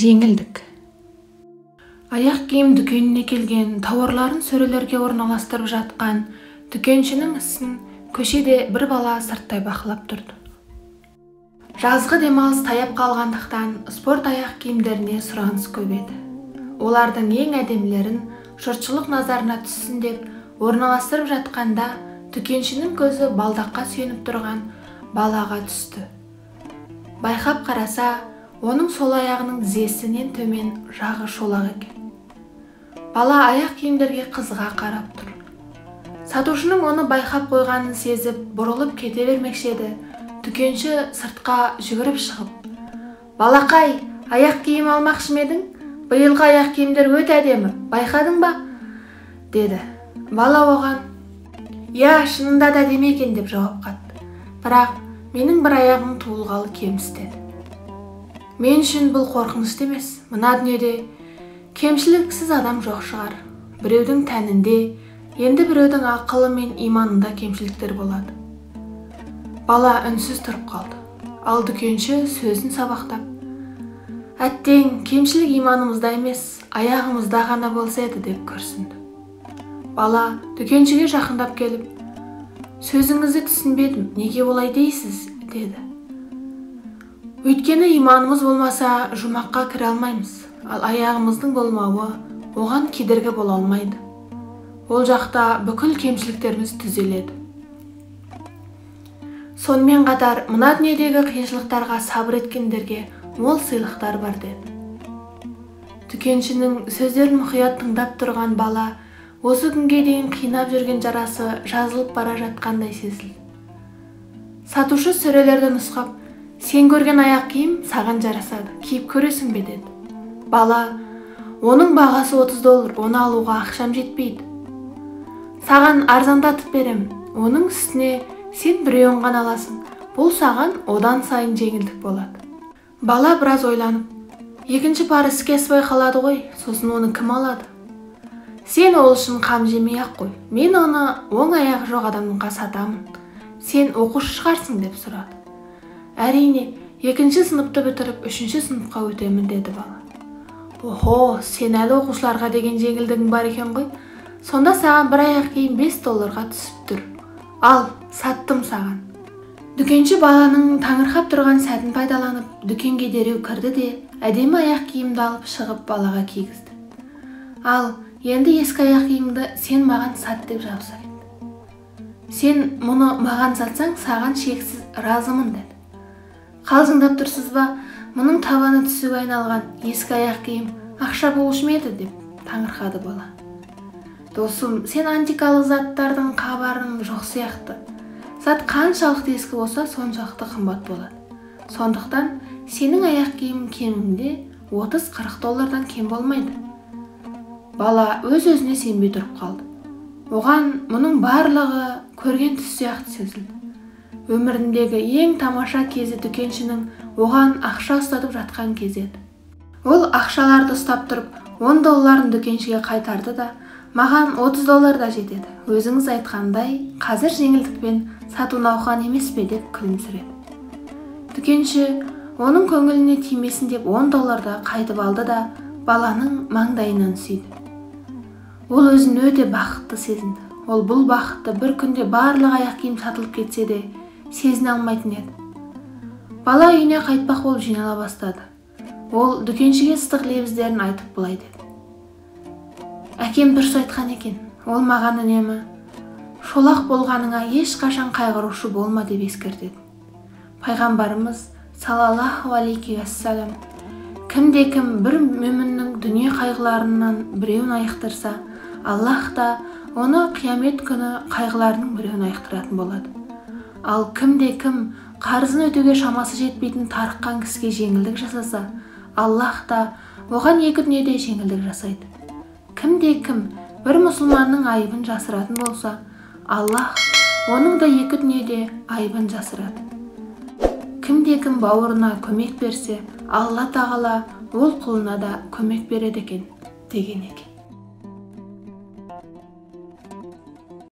Жеңілдік. Аяқ киім дүкеніне келген, тауарларын сөрелерге орналастырып жатқан дүкеншінің ісін көшеде бір бала сырттай бақылап тұрды. Жазғы демалыс таяп қалғандықтан спорт аяқ киімдеріне сұраныс көп еді. Олардың ең әдемілерін жұртшылық назарына түссін деп орналастырып жатқанда дүкеншінің көзі балдаққа сүйеніп тұрған балаға түсті. Байқап қараса, оның сол аяғының тізесінен төмен жағы шолақ екен. Бала аяқ киімдерге қызыға қарап тұр. Сатушының оны байқап қойғанын сезіп, бұрылып кете бермекші еді. Дүкенші сыртқа жүгіріп шығып, «Балақай, аяқ киім алмақшы ма едің? Биылғы аяқ киімдер өте әдемі, байқадың ба?» деді. Бала оған, «Иә, шынында да әдемі екен» деп жауап қатты. «Бірақ менің бір аяғым туылғалы кеміс» деді. Мен үшін бұл қорқынышты емес. Мына дүниеде кемшіліксіз адам жоқ шығар. Біреудің тәнінде, енді біреудің ақылы мен иманында кемшіліктер болады. Бала үнсіз тұрып қалды. Ал дүкенші сөзін сабақтап, «Әттең, кемшілік иманымызда емес, аяғымызда ғана болса еді» деп күрсінді. Бала дүкеншіге жақындап келіп, «Сөзіңізді түсінбедім, неге олай дейсіз?» деді. «Өйткені иманымыз болмаса, жұмаққа кіре алмаймыз, ал аяғымыздың болмауы оған кедергі бола алмайды. Ол жақта бүкіл кемшіліктеріміз түзеледі. Сонымен қатар, мына дүниедегі қиыншылықтарға сабыр еткендерге мол сыйлықтар бар» деді. Дүкеншінің сөздерін мұқият тыңдап тұрған бала осы күнге дейін қинап жүрген жарасы жазылып бара жатқандай сезілді. Сатушы сөрелерді нұсқап, «Сен көрген аяқ киім саған жарасады, киіп көресің бе?» деді. Бала, «Оның бағасы $30, оны алуға ақшам жетпейді. Саған арзандатып беремін, оның үстіне сен біреуін ғана аласың, бұл саған одан сайын жеңілдік болады». Бала біраз ойланып, «Екінші пары іске аспай қалады ғой, сосын оны кім алады? Сен ол үшін қам жемей-ақ қой, мен оны оң аяғы жоқ адамға сатамын. Сен оқушы шығарсың» деп сұрады. «Әрине, екінші сыныпты бітіріп, үшінші сыныпқа өтемін» деді бала. «Охо, сен әлі оқушыларға деген жеңілдігің бар екен ғой, сонда саған бір аяқ киім $5 түсіп тұр. Ал, саттым саған». Дүкенші баланың таңырқап тұрған сәтін пайдаланып, дүкенге дереу кірді де, әдемі аяқ киімді алып шығып балаға кигізді. «Ал, енді ескі аяқ киімді сен маған сат» деп жабыса кетті. «Сен мұны маған сатсаң, саған шексіз разымын» деді. «Қалжыңдап тұрсыз ба, мұның табаны түсуге айналған ескі аяқ киім ақша болушы ма еді?» деп таңырқады бала. «Досым, сен антикалық заттардың хабарың жоқ сияқты. Зат қаншалықты ескі болса, соншалықты қымбат болады. Сондықтан сенің аяқ киімің кемінде $30-40 кем болмайды». Бала өз-өзіне сенбей тұрып қалды. Оған мұның барлығы көрген түс сияқты сезілді. Өміріндегі ең тамаша кезі дүкеншінің оған ақша ұстатып жатқан кезі еді. Ол ақшаларды ұстап тұрып, $10 дүкеншіге қайтарды да, «Маған $30 да жетеді. Өзіңіз айтқандай, қазір жеңілдікпен сату науқан емес пе?» деп күлімсіреді. Дүкенші оның көңіліне тимесін деп $10 қайтып алды да, баланың маңдайынан сүйді. Ол өзін өте бақытты сезінді. Ол бұл бақытты бір күнде барлық аяқ киім сатылып кетсе де сезіне алмайтын еді. Бала үйіне қайтпақ болып жинала бастады. Ол дүкеншіге ыстық лебіздерін айтып былай деді. «Әкем дұрыс айтқан екен, ол маған үнемі шолақ болғаныңа ешқашан қайғырушы болма деп ескертеді. Пайғамбарымыз саллаллаху алейхи уассалам, кімде кім бір мүміннің дүние қайғыларынан біреуін айықтырса, Аллах та оны қиямет күні қайғыларының біреуін айықтыратын болады. Ал кімде кім қарызын өтеуге шамасы жетпейтін тарыққан кісіге жеңілдік жасаса, Аллах та оған екі дүниеде жеңілдік жасайды. Кімде кім бір мұсылманның айыбын жасыратын болса, Аллах оның да екі дүниеде айыбын жасырады. Кімде кім бауырына көмек берсе, Алла тағала ол құлына да көмек береді екен» деген екен.